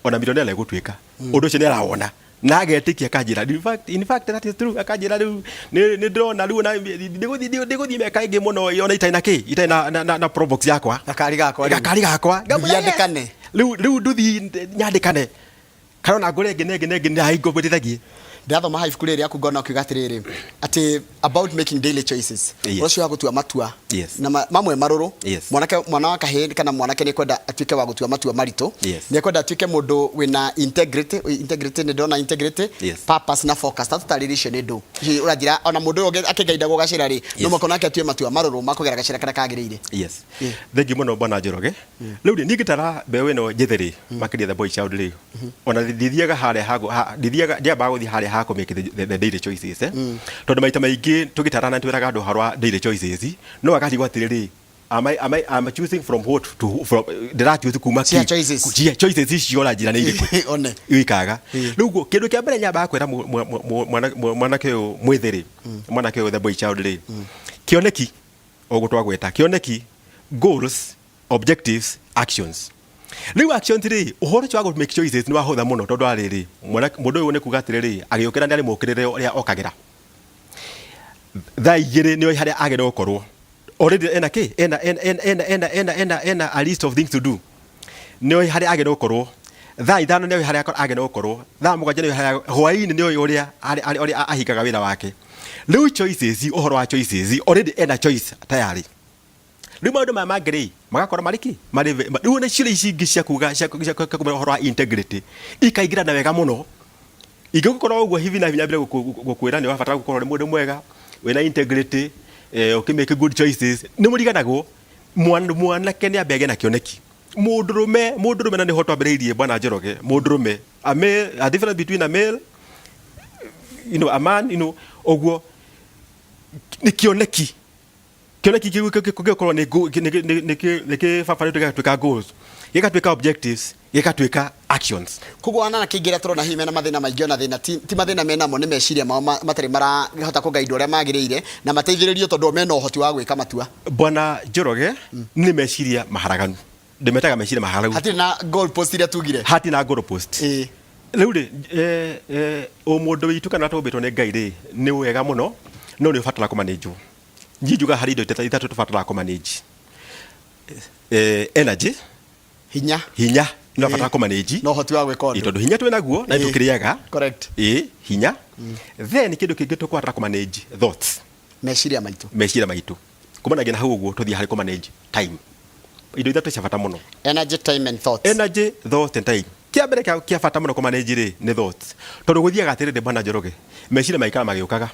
ona milionea nĩ egũtuĩka. Ũndũ ũcio nĩ arawona na agetĩkia, akanjĩra in fact that is true. Akanjĩra rĩu nĩ ndĩrona rĩu ona ndĩgũthiĩ mĩaka ĩngĩ mũno ona itarĩ na kĩ, itarĩ na probox yakwa. Gakari gakwa rĩu. Gakari gakwa. Nduthi andĩkane. Rĩu nduthi nyandĩkane kana ona ngũre ĩngĩ na ĩngĩ na ĩngĩ na ingomborithagie. Ndĩrathoma ha ibuku rĩrĩ rĩaku ngona ũkiuga atĩrĩrĩ, atĩ about making daily choices. Ũcio wa gũtua matua na mamwe marũrũ. Mwanake, mwana wa kahĩĩ kana mwanake nĩ kwenda atuĩke wa gũtua matua maritũ. Nĩ ekwenda atuĩke mũndũ wĩna integrity. Integrity, nĩ ndĩrona integrity, purpose na focus. Ta tũtarĩrie icio nĩ ndũ. Hihi ũranjĩra ona mũndũ ũyũ akĩgainda gũgacĩra rĩ, no mũhaka onake atue matua marũrũ makũgera gacĩra karĩa kagĩrĩire? Yes. Thengiũ mũno, bwana Njoroge. Rĩu rĩ, niĩ ngĩtara mbeũ ĩno njĩthĩ rĩ, makĩria the boy child rĩ, ona ndithiaga harĩa ndithiaga, ndiambaga gũthiĩ harĩa ha kũ make the daily choices, eh. Tondũ maita maingĩ tũgĩtarana nĩ twĩraga andũ ũhoro wa daily choices, no agatigwo atĩrĩrĩ, am I am choosing from what to from, ndĩra choose kuma Cia choices. Cia choices icio ũranjĩra nĩ irĩkũ? One. Ikaga rĩu ũguo kĩndũ kĩa mbere nyambaga kwĩra mwanake ũyũ mwĩthĩ rĩ, mwanake ũyũ the boy child rĩ, kĩoneki, ũguo twagweta kĩoneki, goals, objectives, actions. Rĩu actions rĩ, ũhoro ũcio wa gũ make choices nĩ wahũtha mũno, tondũ arĩrĩ mũndũ ũyũ nĩ kuga atĩrĩrĩ, agĩũkĩra nĩ arĩ mũkĩrĩre ũrĩa okagĩra thaa 2, nĩ oĩ harĩa agĩrĩirwo gũkorwo already, ena kĩ, ena a list of things to do. Nĩ oĩ harĩa agĩrĩirwo gũkorwo thaa 5, nĩ oĩ harĩa agĩrĩirwo gũkorwo thaa 7, nĩ oĩ harĩa hwaĩ-inĩ, nĩ oĩ ũrĩa ũrĩa ahingaga wĩra wake. Rĩu choices, ũhoro wa choices, already ena choice tayari. Rĩu maũndũ maya mangĩ rĩ, magakorwo marĩ kĩ, marĩ rĩu ona ciũria ici ingĩ cia kuga cia kũmenya ũhoro wa integrity ikaingĩrana wega mũno. Ingĩgũkorwo ũguo hivi na hivi nyambire gũkwĩra nĩ ũrabatara gũkorwo ũrĩ mũndũ mwega wĩna integrity, ũkĩ make good choices, nĩ mũriganagwo. Mwanake nĩ ambe agĩe na kĩoneki. Mũndũrũme, mũndũrũme, na nĩho twambĩrĩirie, bwana Njoroge, mũndũrũme, a male, a difference between a male, a man, ũguo nĩ kĩoneki. Kĩoneki kĩu kĩgũkorwo nĩ kĩbabarĩtwo gĩgatuĩka goals, gĩgatuĩka objectives, gĩgatuĩka actions. Koguo anake aingĩ arĩa tũrona hihi mena mathĩna maingĩ, ona thĩna ti mathĩna menamo, nĩ meciria mao matarĩ marahota kũgaindwo ũrĩa magĩrĩire na mateithĩrĩrio, tondũ o mena ũhoti wa gwĩka matua. Bwana Njoroge, nĩ meciria maharaganu, ndĩmetaga meciria maharaganu. Hatirĩ na goal post iria tugire. Hatirĩ na goal post. Rĩu rĩ, ũmũndũ witũ kana tũmbĩtwo nĩ Ngai rĩ, nĩ wega mũno, no nĩ ũbatara kũmanĩnjwo. Niĩ njugaga harĩ indo ithatũ tũbataraga kũmanĩnji. Energy, hinya, hinya nĩ ũrabatara kũmanĩnji na ũhoti wa gwĩka ũndũ. Tondũ hinya twĩ naguo na nĩtũkĩrĩaga. Ĩĩ, hinya. Then kĩndũ kĩngĩ tũkũbatara kũmanĩnji, thoughts. Meciria maitũ. Meciria maitũ. Kumanagia na hau ũguo tũthiĩ harĩ kũmanage time. Indo ithatũ cia bata mũno. Energy, time and thoughts. Energy, thought and time. Kĩa mbere kĩa bata mũno kũmanage rĩ, nĩ thoughts. Tondũ gũthiaga atĩrĩrĩ, bwana Njoroge, meciria maikara magĩũkaga.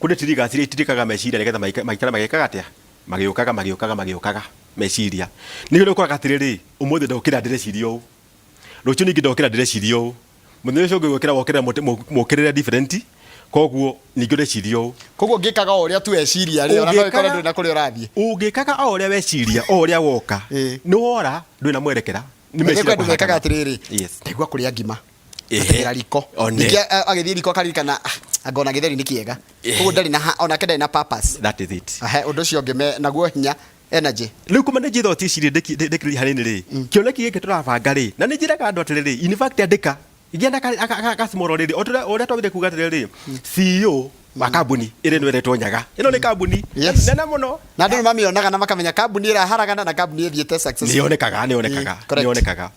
Kũrĩ triggers iria itirikaga meciria nĩgetha maikare magĩkaga atĩa? Magĩũkaga, magĩũkaga, magĩũkaga meciria. Nĩkĩo ũkoraga atĩrĩrĩ, ũmũthĩ ndokĩra ndĩreciria ũũ, rũciũ ningĩ ndokĩra ndĩreciria ũũ, mũthenya ũcio ũngĩ ũgĩũkĩra wokĩrĩra mũkĩrĩre different, koguo ningĩ ũreciria ũũ. Koguo ũngĩkaga o ũrĩa tu weciria rĩ, ona no ĩkore ndũrĩ na kũrĩa ũrathiĩ. Ũngĩkaga o ũrĩa weciria, o ũrĩa woka, nĩ wora, ndũrĩ na mwerekera. Nĩ meciria Kwĩ andũ mekaga atĩrĩrĩ, ndaigua kũrĩa ngima, ateng'era riko. Ningĩ agĩthiĩ riko akaririkana, "Ah, anga ona gĩtheri nĩ kĩega." Koguo ndarĩ na onake ndarĩ na purpose. That is it. Ũndũ ũcio ũngĩ naguo hinya, energy. Rĩu kũmanage thought ici rĩ, ndĩkĩrĩrie hanini rĩ, kĩoneki gĩkĩ tũrabanga rĩ, na nĩ njĩraga andũ atĩrĩrĩ, in fact andĩka gĩa na gacimoro rĩrĩ, o ũrĩa twambire kuga atĩrĩrĩ, CEO wa kambuni ĩrĩa ĩno ĩretwo Nyaga, ĩno nĩ kambuni nene mũno. Na andũ nĩ mamĩonaga na makamenya kambuni ĩraharagana na kambuni ĩthiĩte successful. Nĩ yonekaga, nĩ yonekaga, nĩ yonekaga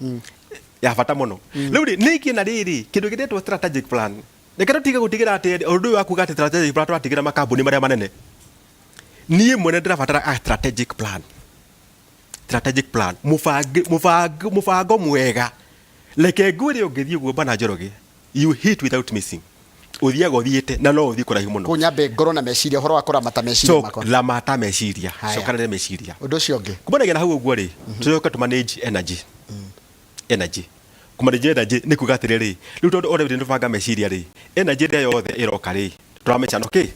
ya bata mũno. Rĩu rĩ, nĩ na rĩrĩ kĩndũ gĩtetwo strategic plan. Reke tũtige gũtigĩra atĩ ũndũ ũyũ wa kuga atĩ strategic plan tũratigĩra makambuni marĩa manene. Niĩ mwene ndĩrabatara a strategic plan, strategic plan, mũbango mwega. Reke ngwĩre, ũngĩthiĩ ũguo, bwana Njoroge, you hit without missing. Ũthiaga ũthiĩte na no ũthiĩ kũraihu mũno. Kũu nyambe ngorwo na meciria ũhoro wa kũramata meciria makwa. Ramata meciria. Cokanĩrĩria meciria. Ũndũ ũcio ũngĩ. Kumanagia na hau ũguo rĩ, tũcoke tũ manage energy. Energy, kũmanage energy nĩ kuga atĩrĩrĩ, rĩu tondũ already nĩ tũbanga meciria rĩ, Energy ĩrĩa yothe ĩroka rĩ, tũramĩcano kĩ?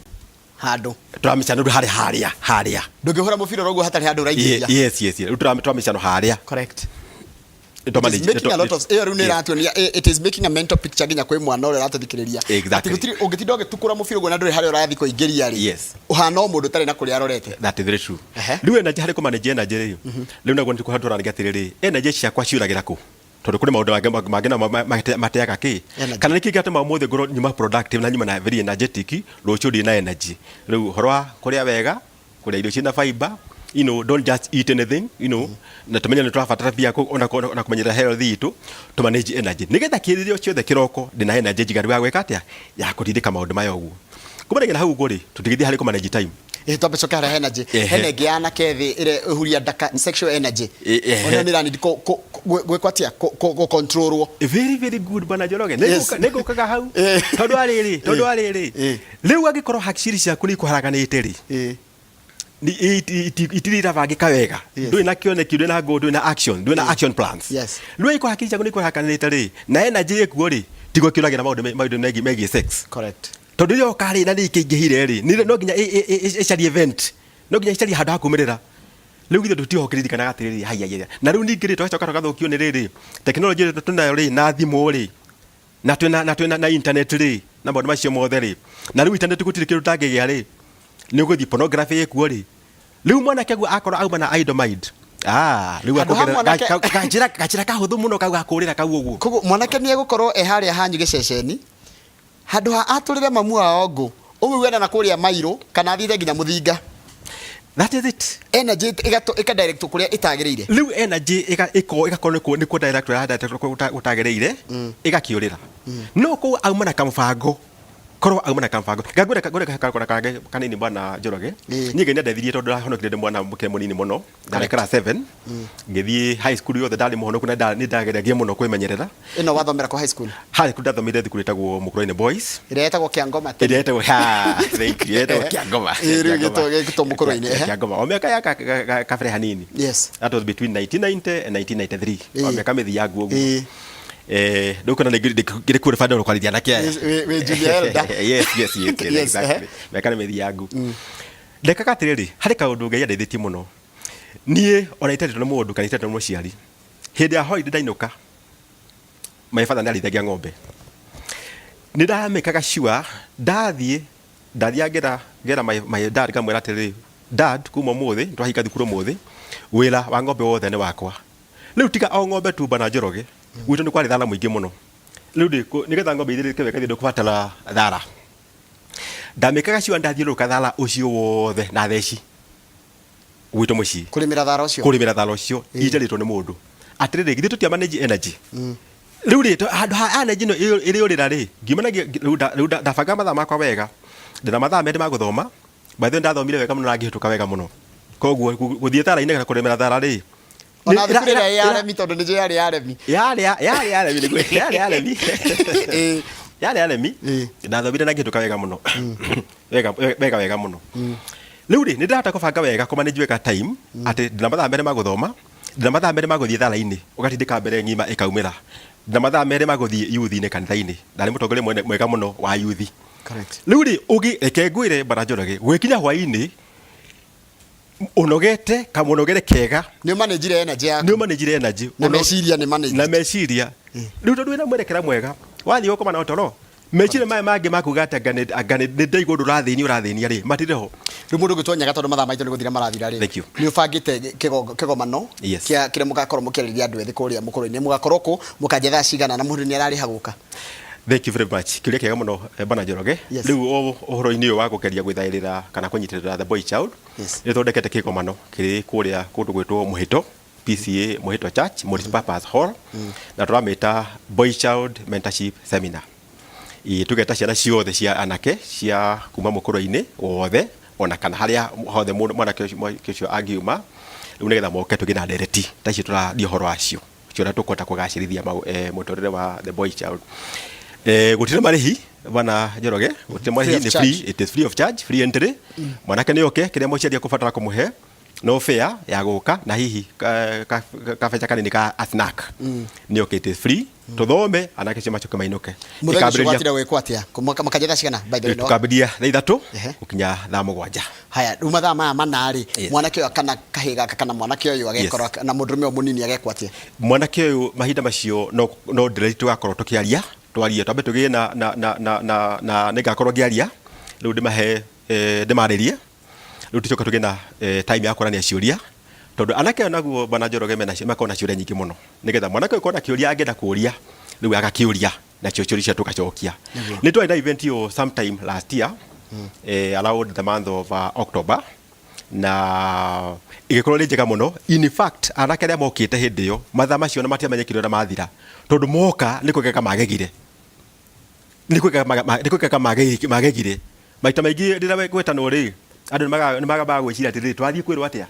Handũ. Tũramĩcano rĩu harĩ harĩa harĩa. Ndũngĩhũra mũbira ũguo hatarĩ handũ ũraingĩria. Yes, rĩu tũramĩcano harĩa. Correct. It is making a lot of, ĩyo rĩu nĩ ĩratuonia, it is making a mental picture nginya kwĩ mwana ũrĩa ũratũthikĩrĩria. Exactly. Atĩ gũtirĩ ũngĩtinda ũgĩtukũra mũbira ũguo na ndũrĩ harĩa ũrathiĩ kũingĩria rĩ. Ũhana o mũndũ ũtarĩ na kũrĩa arorete. That is very true. Rĩu energy harĩ kũmanage energy rĩ, rĩu naguo nĩ tũraranĩria atĩrĩrĩ, energy ciakwa ciũragĩra kũ? Tondũ kũrĩ maũndũ mangĩ mangĩ namo mateaga kĩ? Energy. Kana nĩkĩ gĩatũma ũmũthĩ ngorwo nyuma productive na nyuma na very energetic, rũciũ ndirĩ na energy? Rĩu ũhoro wa kũrĩa wega, kũrĩa irio ciĩna fiber, don't just eat anything, na tũmenye nĩ tũrabatara pia ona kũmenyerera health itũ, tũ manage energy nĩgetha kĩrĩrĩo ciothe kĩroko ndĩna energy njiganu ya gwĩka atĩa, ya kũtindĩka maũndũ maya ũguo. Kumanagia na hau ũguo rĩ, tũtigĩthiĩ harĩ kũ manage time. Ĩ, twambe coke harĩa energy. Hena ĩngĩ ya anake thĩ ĩrĩa ĩhuria ndaka, sexual energy. Ona nĩ ĩranidi gwĩkwo atĩa, gũ controlwo? Very very good, bwana Njoroge. Nĩngũkaga hau. Tondũ arĩrĩ rĩu angĩkorwo hakiri ciaku nĩ ikũharaganĩte rĩ, itirĩ irabangĩka wega, ndũrĩ na kĩoneki, ndũrĩ na goal, ndũrĩ na action, ndũrĩ na action plans. Rĩu angĩkorwo hakiri ciaku nĩ ikũharaganĩte rĩ, na energy ĩkuo rĩ, tiguo kĩũragĩra maũndũ megiĩ sex. Tondũ rĩrĩa oka rĩ, na nĩ ikĩingĩhire rĩ, no nginya ĩcarie event, no nginya ĩcarie handũ ha kumĩrĩra. Rĩu githĩ tũtiho kĩririkanaga atĩrĩrĩ, haiya haiya. Na rĩu ningĩ rĩ, tũgacoka tũgathũkio nĩ rĩrĩ, tekinoronjĩ ĩrĩa twĩnayo rĩ, na thimũ rĩ, na twĩna internet rĩ, na maũndũ macio mothe rĩ, na rĩu internet gũtirĩ kĩndũ ũtangĩgĩa rĩ, nĩ ũgũthiĩ pornography ĩkuo rĩ. Rĩu mwanake guo akorwo auma na idle mind, ah, rĩu Handũ ha akũgerera kanjĩra kahũthũ mũno kau gakũrĩra kau ũguo. Koguo mwanake nĩ egũkorwo e harĩa hanyu gĩceceni, handũ ha atũrĩre mamu wao ngũ, ũmũigue na kũrĩa mairũ kana athiĩte nginya mũthinga. That is it. Energy ĩka direct kũrĩa ĩtagĩrĩire. Rĩu energy ĩgakorwo nĩkuo direct ĩra direct gũtagĩrĩire, ĩgakĩũrĩra. No kũu auma na kamũbango, korwo auma na kamũbango, ngwĩre kakora kangĩ kanini, bwana Njoroge. Niĩ Ngai nĩandeithirie tondũ ndahonokire ndĩ mwana mũkĩre mũnini mũno, ndarĩ class 7 ngĩthiĩ high school yothe, ndarĩ mũhonoku na nĩ ndageragia mũno kwĩmenyerera. Ĩno wathomera kũ high school? High school ndathomire thukuru ĩtagwo Mũkũrwe-inĩ Boys. Ĩrĩa ĩtagwo Kĩangoma tene. Ĩrĩa ĩtagwo, ha, thank you, ĩrĩa ĩtagwo Kĩangoma. Ĩĩ, rĩu ĩgĩtwo Mũkũrwe-inĩ, ehe. Kĩangoma o mĩaka ya kabere hanini. That was between 1990 and 1993, o mĩaka mĩthiangu ũguo. Ndũkuona ngĩrĩ qualified ona kwarithia anake aya. Yes, wĩ junior elder. Yes, exactly. Mĩaka nĩ mĩthiangu. Ndekaga atĩrĩrĩ, harĩ kaũndũ Ngai andeithĩtie mũno. Niĩ ona itarĩtwo nĩ mũndũ kana itarĩtwo nĩ mũciari, hĩndĩ ya holiday ndainũka, my father nĩ arĩithagia ng'ombe. Nĩ ndamĩkaga sure ndathiĩ ndathiaga ngera my dad, ngamwĩra atĩrĩrĩ, "Dad, kuma ũmũthĩ twahinga thukuru ũmũthĩ, wĩra wa ng'ombe wothe nĩ wakwa." Rĩu tiga o ng'ombe tu, bwana Njoroge, gwitũ nĩ kwarĩ thara mũingĩ mũno. Rĩu nĩgetha ng'ombe ithirĩke wega ndũkũbatara thara. Ndamĩkaga sure ndathiũrũrũka thara ũcio wothe na theci gwitũ mũciĩ. Kũrĩmĩra thara ũcio. Kũrĩmĩra thara ũcio itarĩtwo nĩ mũndũ. Atĩrĩrĩ, githĩ tũtia manage energy? Rĩu rĩ, handũ ha energy ĩno ĩrĩũrĩra rĩ, ngiuma na rĩu ndabanga mathaa makwa wega, ndĩna mathaa 2 ma gũthoma. By the way, ndathomire wega mũno na ngĩhĩtũka wega mũno, koguo gũthiĩ thara-inĩ kana kũrĩmĩra thara rĩ, Ona thukuru ĩrĩa ĩ aremi, tondũ nĩ njũĩ yarĩ ya aremi. Yarĩ aremi nĩguo, yarĩ aremi. Yarĩ aremi. Ndathomire na ngĩhĩtũka wega mũno, wega wega wega mũno. Rĩu rĩ, nĩ ndĩrahota kũbanga wega, kũ manage wega time, atĩ ndĩna mathaa 2 ma gũthoma, ndĩna mathaa 2 ma gũthiĩ thara-inĩ, ũgatindĩka mbere ng'ima ĩkaumĩra, ndĩna mathaa 2 ma gũthiĩ youth-inĩ kanitha-inĩ, ndarĩ mũtongoria mwega mũno wa youth. Rĩu rĩ, ũngĩ reke ngwĩre, bwana Njoroge, gwĩkinya hwaĩ-inĩ ũnogete kamũnogere kega. Nĩ ũmanĩnjire energy yaku. Nĩ ũmanĩnjire energy. Na meciria nĩ managed. Na meciria rĩu, tondũ wĩna mwerekera mwega, wathiĩ gũkoma na toro, meciria maya mangĩ makuga atĩ anga nĩ ndaigua ũndũ ũrathĩnia ũrathĩnia rĩ, matirĩ ho. Rĩu mũndũ ũngĩtwenyaga, tondũ mathaa maitũ nĩ gũthira marathira rĩ, Thank you. nĩ ũbangĩte kĩgomano Yes. kĩa kĩrĩa mũgakorwo mũkĩarĩria andũ ethĩ kũrĩa Mũkũrwe-inĩ? Mũgakorwo kũ? Mũkanjia thaa cigana? Na mũndũ nĩ ararĩha gũka? Thank you very much. Kĩũria kĩega mũno, bwana Njoroge. Rĩu ũhoro-inĩ ũyũ wa gũgeria gwĩthaĩrĩra kana kũnyitĩrĩra the boy child, nĩ thondekete kĩgomano kĩrĩ kũrĩa kũndũ gwĩtwo Mũhĩto, PCEA Mũhĩto Church, Multipurpose Hall, na tũramĩta Boy Child Mentorship Seminar. Ĩĩ, tũgeta ciana ciothe cia anake cia kuma Mũkũrwe-inĩ wothe, ona kana harĩa hothe mũndũ mwanake ũcio angiuma, rĩu nĩgetha moke tũgĩe na ndereti ta icio tũraria ũhoro wacio, cia ũrĩa tũkũhota kũgacĩrithia mũtũrĩre wa the boy child. Gũtirĩ marĩhi, bwana Njoroge, gũtirĩ marĩhi, of nĩ charge. free, it is free of charge, free entry. Mwanake nĩ oke, kĩrĩa mũciari akũbatara kũmũhe no fare ya gũka na hihi kabeca kanini ka a snack. Nĩ oke, it is free. Tuthome, anake acio macoke mainũke. Muthenya ũcio Ĩkambĩrĩria- gwatire gwĩkwo atĩa? Makanjia thaa cigana, by the way, no? Tukambĩrĩria thaa 3 gũkinya thaa 7. Haya, rĩu mathaa maya 4 rĩ, mwanake ũyũ kana kahĩĩ gaka kana mwanake ũyũ agekora na mũndũrũme ũyũ mũnini agekwo atĩa? Mwanake ũyũ mahinda macio no ndĩreri tũgakorwo tũkĩaria, twarie, twambe tũgĩe na nĩngakorwo ngĩaria rĩu, ndĩmahe ndĩmarĩrie rĩu, tũcoke tũgĩe na time ya kũrania ciũria, tondũ anake aya naguo, bwana Njoroge, mena makoragwo na ciũria nyingĩ mũno, nĩgetha mwanake ũyũ korwo na kĩũria angĩenda kũria, rĩu agakĩũria, nacio ciũria icio tũgacokia. Nĩ twarĩ na event ĩyo sometime last year, around the month of October, na ĩgĩkorwo nĩ njega mũno. In fact, anake arĩa mokĩte hĩndĩ ĩyo mathaa macio na matiamenyekire ũrĩa mathira, tondũ moka nĩ kwĩgega magegire, nĩ kwĩgega magegire. Maita maingĩ rĩrĩa gwetanwo rĩ, andũ nĩ magaga gwĩciria atĩrĩrĩ, twathiĩ kwĩrwo atĩa,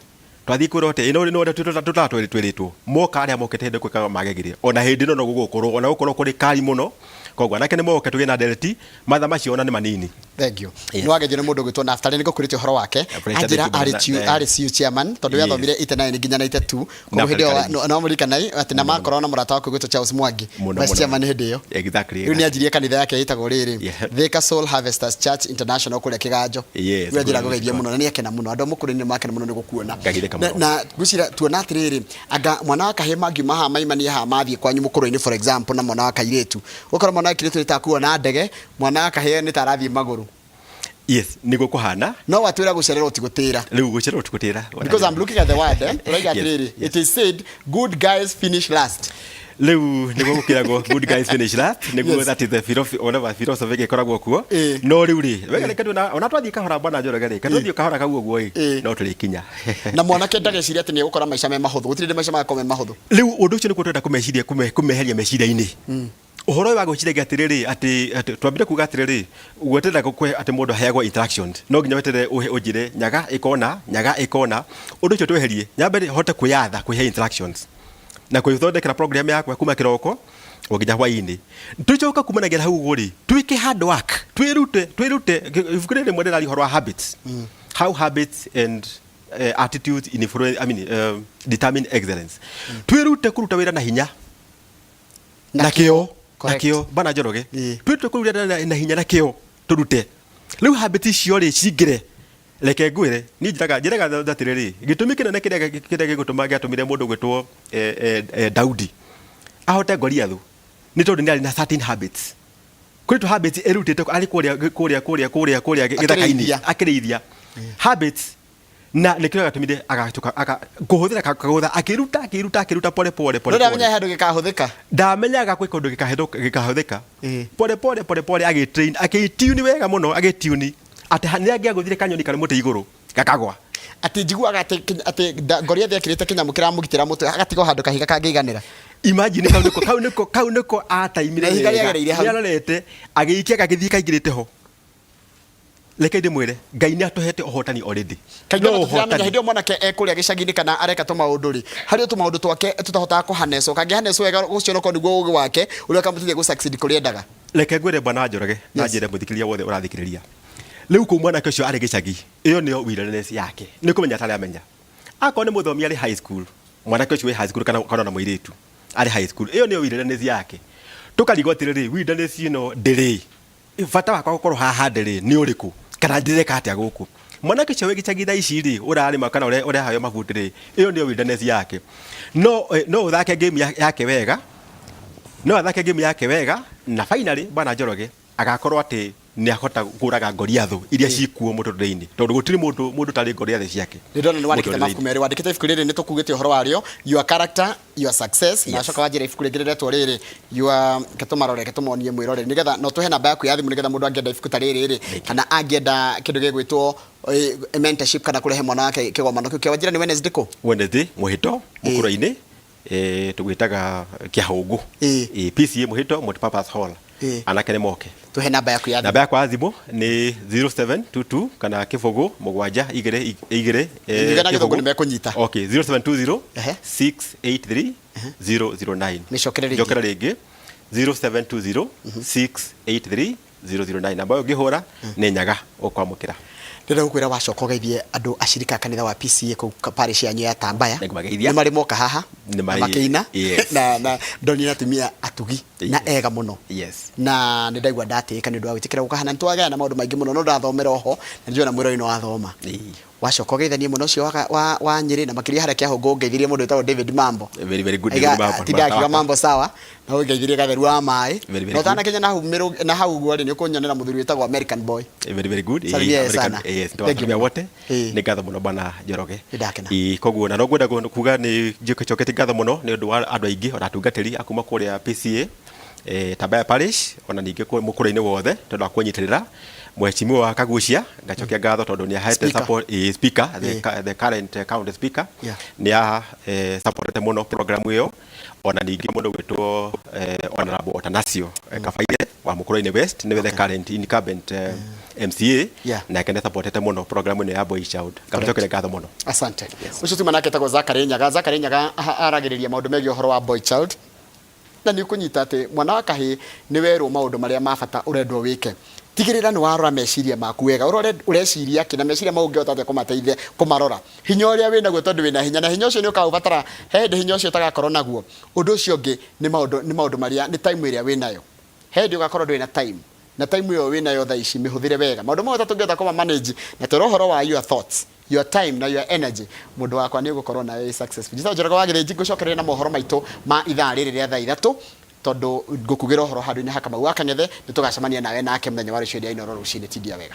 twathiĩ kwĩrwo atĩa? Ĩno no ũrĩa twĩrĩtwo. Moka, arĩa mokĩte hĩndĩ kwĩkaga magegire. Ona hĩndĩ ĩno no gũgũkorwo, ona gũkorwo kũrĩ kari mũno. Koguo anake nĩ moke, tũgĩe na ndereti, mathaa macio ona nĩ manini. Thank you. Nĩ wagethio nĩ mũndũ ũgwĩtwo Naftali, nĩ ngũkwĩrĩte ũhoro wake. Appreciate Anjĩra thank you mũno. Arĩ CU chairman, tondũ we athomire 89 nginya 92. Koguo Naftali hĩndĩ ĩyo Kariuki. no mũririkanai atĩ na makorwo na mũrata waku ũgwĩtwo Charles Mwangi, vice chairman hĩndĩ ĩyo. Rĩu nĩ anjirie kanitha yake ĩtagwo rĩrĩ, Thika Soul Harvesters Church International kũrĩa Kĩganjo. Rĩu anjĩra ngũgeithie mũno na nĩ akena mũno. Andũ a Mũkũrwe nĩ makena mũno nĩ gũkuona. Ngageithĩka Na mũno. Na ngwĩciria tuona atĩrĩrĩ, anga mwana wa kahĩĩ mangiuma haha maimanie haha mathiĩ kwanyu Mũkũrwe-inĩ, for example, na mwana wa kairĩtu. Ũgakora mwana wa kairĩtu nĩ ta akuo na ndege, mwana wa kahĩĩ nĩ ta arathiĩ magũrũ. Yes, nĩguo kũhana. No watwĩra gũcererwo ti gũtĩra. Rĩu gũcererwo ti gũtĩra. Because I'm looking at the word, eh? Ũrauga atĩrĩrĩ, it is said good guys finish last. Rĩu nĩguo gũkĩragwo good guys finish last, nĩguo. That is the philosophy, whatever philosophy ĩgĩkoragwo kuo. No rĩu rĩ, wega, reke tuona ona twathiĩ kahora, bwana Njoroge rĩ, twathiĩ kahora kau ũguo ĩ, no tũrĩkinya. Na mwanake ndageciria atĩ nĩ egũkora maica me mahũthũ. Gũtirĩ hĩndĩ maica magakorwo me mahũthũ. Rĩu ũndũ ũcio nĩguo tũrenda kũmeciria, kũmeheria meciria-inĩ, ũhoro ũyũ wa gwĩciragia atĩrĩrĩ, atĩ twambire kuga atĩrĩrĩ, gweterera gũkwe atĩ mũndũ aheagwo instructions, no nginya weterere ũhe ũnjĩre nyaga ĩkona, nyaga ĩkona. Ũndũ ũcio tweherie, nyambe hote kwĩyatha, kwĩhe instructions na kwĩthondekera program yakwa kuma kĩroko o nginya hwainĩ. Tũcoka kumanagia na hau ũguo rĩ, twĩke hard work, twĩrute. Ibuku rĩrĩ rĩmwe rĩraria ũhoro wa habits, how habits and attitudes influence, I mean, determine excellence. Twĩrute kũruta wĩra na hinya na kĩo na kĩo, bana Njoroge. Twĩrute kũruta na hinya na kĩo, tũrute rĩu habit icio rĩ cingĩre. Reke ngwĩre, niĩ njĩraga atĩrĩrĩ, gĩtũmi kĩnene kĩrĩa gĩgũtũma gĩatũmire mũndũ gwĩtwo Daudi ahote Goliathu nĩ tondũ nĩ arĩ na certain habits. Kũrĩ tũ habits erutĩte arĩ kũrĩa gĩthaka-inĩ. Akĩrĩithia. Akĩrĩithia, habits, na nĩkĩo gatũmire agatuka kũhũthĩra kagũtha, akĩruta, akĩruta, akĩruta pole pole pole. No pole. ndamenya handũ gĩkahũthĩka. Ndamenyaga kwĩ kũndũ gĩkahũthĩka. Pole pole pole pole agĩtrain, akĩtune wega mũno, agĩtune atĩ nĩ angĩagũthire kanyoni karĩ mũtĩ igũrũ gakagwa. Atĩ njiguaga atĩ Goliath ekĩrĩte kĩnyamũ kĩramũgitĩra mũtwe, agatigwo handũ kahiga kangĩiganĩra. Imagine, kau nĩko ataimire. Na ihiga rĩagereire hau. Nĩarorete agĩikia, gagĩthiĩ kaingĩrĩte ho. Reke ndĩmwĩre, Ngai nĩ atũhete ũhotani already. Kaingĩ No ona tũtiramenya ũhotani hĩndĩ ĩyo mwanake ekũrĩa gĩcagi-inĩ kana areka tũmaũndũ rĩ, harĩ o tũmaũndũ twake tũtahotaga kũhanecwo, kangĩhanecwo wega, ũcio no korwo nĩguo ũgĩ wake ũrĩa ũkamũteithia gũ succeed kũrĩa endaga. Reke ngwĩre, bwana Njoroge, na njĩre mũthikĩrĩria wothe ũrathikĩrĩria rĩu kũu, mwanake ũcio arĩ gĩcagi, ĩyo nĩyo wilderness yake, nĩ kũmenya atarĩ amenya. Akorwo nĩ mũthomi arĩ high school, mwanake ũcio wĩ high school kana ona mũirĩtu arĩ high school, ĩyo nĩyo wilderness yake. Tũkarigwo atĩrĩrĩ, wilderness ĩno ndĩrĩ bata wakwa gũkorwo haha ndĩrĩ nĩ ũrĩkũ, kana ndĩreka atĩa gũkũ? Mwanake ũcio wĩ gĩcagi thaa ici rĩ, ũrarĩma kana ũreheo mabuti rĩ, ĩyo nĩyo wilderness yake. No ũthake game yake wega, no athake game yake wega, na finally, bwana Njoroge, agakorwo atĩ nĩ ahota kũraga Goliathũ iria cikuo mũtũrĩre-inĩ, tondũ gũtirĩ mũndũ ũtarĩ Goliathũ ciake. Nĩ ndona nĩ wandĩkĩte mũtũrĩre-inĩ. Mabuku merĩ. Wandĩkĩte ibuku rĩrĩ nĩ tũkugĩte ũhoro warĩo, Your Character, Your Success, na wacoka wanjĩra ibuku rĩngĩ rĩretwo rĩrĩ, Your, reke tũmarore, reke tũmonie mwĩrore, nĩgetha no tũhe namba yaku ya thimũ, nĩgetha mũndũ angĩenda ibuku ta rĩrĩ rĩ, kana angĩenda kĩndũ gĩgwĩtwo mentorship kana kũrehe mwana wake kĩgomano kĩu kĩa wanjĩra nĩ Wednesday kũ? Wednesday Mũhĩto, Mũkũrwe-inĩ, tũgwĩtaga Kĩahũngũ. PCA Mũhĩto Multipurpose Hall. Anake nĩ moke. Tũhe namba yaku ya thimũ. Namba yakwa ya thimũ nĩ 0722 kana 0 7 2 2 7 2 2. Ngiuga na Gĩthũngũ 0. nĩ mekũnyita. Okay, 0720 683 009. Mĩcokere rĩngĩ. Njokera rĩngĩ, 0720 683 009. Namba ĩyo ũngĩhũra nĩ nyaga ũkwamũkĩra. Ndĩrenda gũkwĩra wacoka ũgeithie andũ acirika a kanitha wa PCA kũu parish yanyu ya Tambaya. Nĩngũmageithia. Nĩ marĩ moka haha. Nĩ na makĩina. Na ndonire atumia atugi na ega mũno. Na nĩ ndaigua ndatĩĩka nĩ ũndũ wa gwĩtĩkĩra gũka haha. Na nĩ twagaya na maũndũ maingĩ mũno, no ndathomera oho na nĩnjũĩ ona mwĩrori nĩ wathoma. Wacoka ũgeithanie mwena ũcio wa Nyĩrĩ na makĩria harĩa Kĩahũngũ ũngeithirie mũndũ wĩtagwo David Mambo. Very, very good. Aiga, David Mambo, tinda akiuga mũrata wakwa. mambo sawa na ũngeithirie gatheru wa maĩ. Very, very Na good. ũtanakinya na hau na hau ũguo rĩ, nĩ ũkũnyonera mũthuri wĩtagwo American Boy. Very, very good. Salimia yeye American, sana. Yes, Thank you nĩtwasalimia mũno. wote. Nĩ ngatho mũno bwana Njoroge. Nĩndakena. Koguo na no ngwenda kuga nĩ njoketie ngatho mũno nĩ ũndũ wa andũ aingĩ ona atungatĩri a kuma kũrĩa PCA Tambaya Parish ona ningĩ mũkũrũ-inĩ wothe tondũ wa kũnyitĩrĩra Mheshimiwa Kagucia, ngacokia ngatho tondũ nĩ ahete Speaker. support, speaker, the current county speaker nĩ a supportete mũno program ĩyo, ona ningĩ mũndũ gwĩtwo Honorable Otanasio Kabaire wa Mũkũrũ-inĩ West nĩwe the current incumbent MCA, nake nĩ supportete mũno program ĩno ya Boy Child. Ngamũcokeria ngatho mũno. Asante. Ũcio tuma nake etagwo Zachary Nyaga. Zachary Nyaga aragĩrĩria maũndũ megiĩ ũhoro wa boy child. Na nĩ ũkũnyita atĩ mwana wa kahĩĩ nĩ werwo maũndũ marĩa ma bata ũrendwo wĩke. Tigĩrĩra nĩ warora meciria maku wega, ũrore ũreciria kĩ na meciria mau ũngĩhota atĩa kũmateithia kũmarora. Hinya ũrĩa wĩnaguo tondũ wĩna hinya na hinya ũcio nĩ ũkaũbatara, he hĩndĩ hinya ũcio ũtagakorwo naguo. Ũndũ ũcio ũngĩ nĩ maũndũ, nĩ maũndũ marĩa, nĩ time ĩrĩa wĩnayo. He hĩndĩ ũgakorwo ndũrĩ na time, na time ĩyo wĩnayo thaa ici mĩhũthĩre wega. Maũndũ mau matatũ ũngĩhota kũma manage na twĩra ũhoro wa your thoughts, your time na your energy, mũndũ wakwa nĩ ũgũkorwo nawe wĩ successful. Njĩtagwo Njoroge wa Gĩthĩnji, ngũcokereria na mohoro maitũ ma ithaa rĩrĩ rĩa thaa ithatũ, tondũ ngũkugĩra ũhoro handũ-inĩ ha Kamau wa Kang'ethe. Nĩ tũgacemania nawe nake mũthenya wa rũciũ hĩndĩ ya Inooro rũcinĩ. Tindia wega.